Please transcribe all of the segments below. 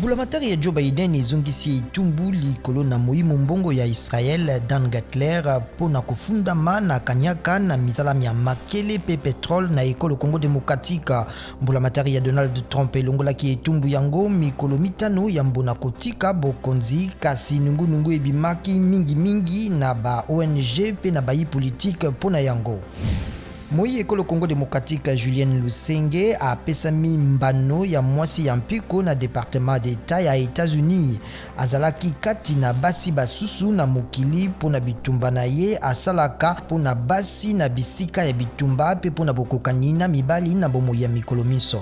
Mbulamatari ya Joe Biden ezongisi etumbu likolo na moyi mombongo ya Israel Dan Gertler mpo na kofundama na kaniaka na misala mya makele mpe petrole na ekolo Congo democratique. Mbulamatari ya Donald Trump elongolaki etumbu yango mikolo mitano yambo na kotika bokonzi, kasi nungunungu ebimaki mingimingi na ba ONG mpe na bayi politike mpo na yango. Moyi ekolo Congo democratique Julienne Lusenge apesami mbano ya mwasi ya mpiko na departement d'Etat ya Etats-Unis. Azalaki kati na basi basusu na mokili mpo na bitumba na ye asalaka mpo na basi na bisika ya bitumba mpe mpo na bokokani na mibali na bomoi ya mikolo minso.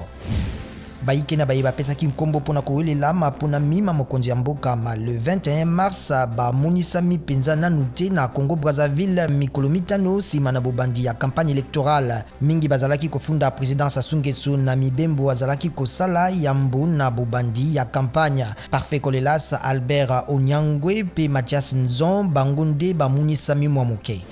Bayike na baye bapesaki nkombo mpo na kowelela maponami ma mokonzi ya mboka ma le 21 mars bamonisami mpenza nanu te na Congo-Brazzaville mikolo mitano nsima na bobandi ya campagne electorale. Mingi bazalaki kofunda president Sassou Nguesso na mibembo azalaki kosala yambo na bobandi ya campagne. Parfait Kolelas, Albert Onyangwe mpe Mathias Nzon bango nde bamonisami mwa moke.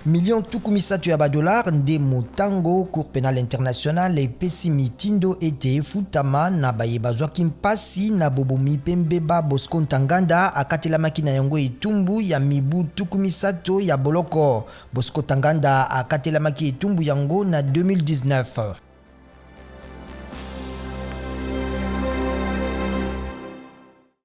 Million 30 ya ba dollars nde motango Cour penale internationale epesi mitindo ete efutama na baye bazwaki mpasi na bobomi mpe mbeba Bosco Ntaganda akatelamaki na yango etumbu ya mibu 30 ya boloko. Bosco Ntaganda akatelamaki etumbu yango na 2019.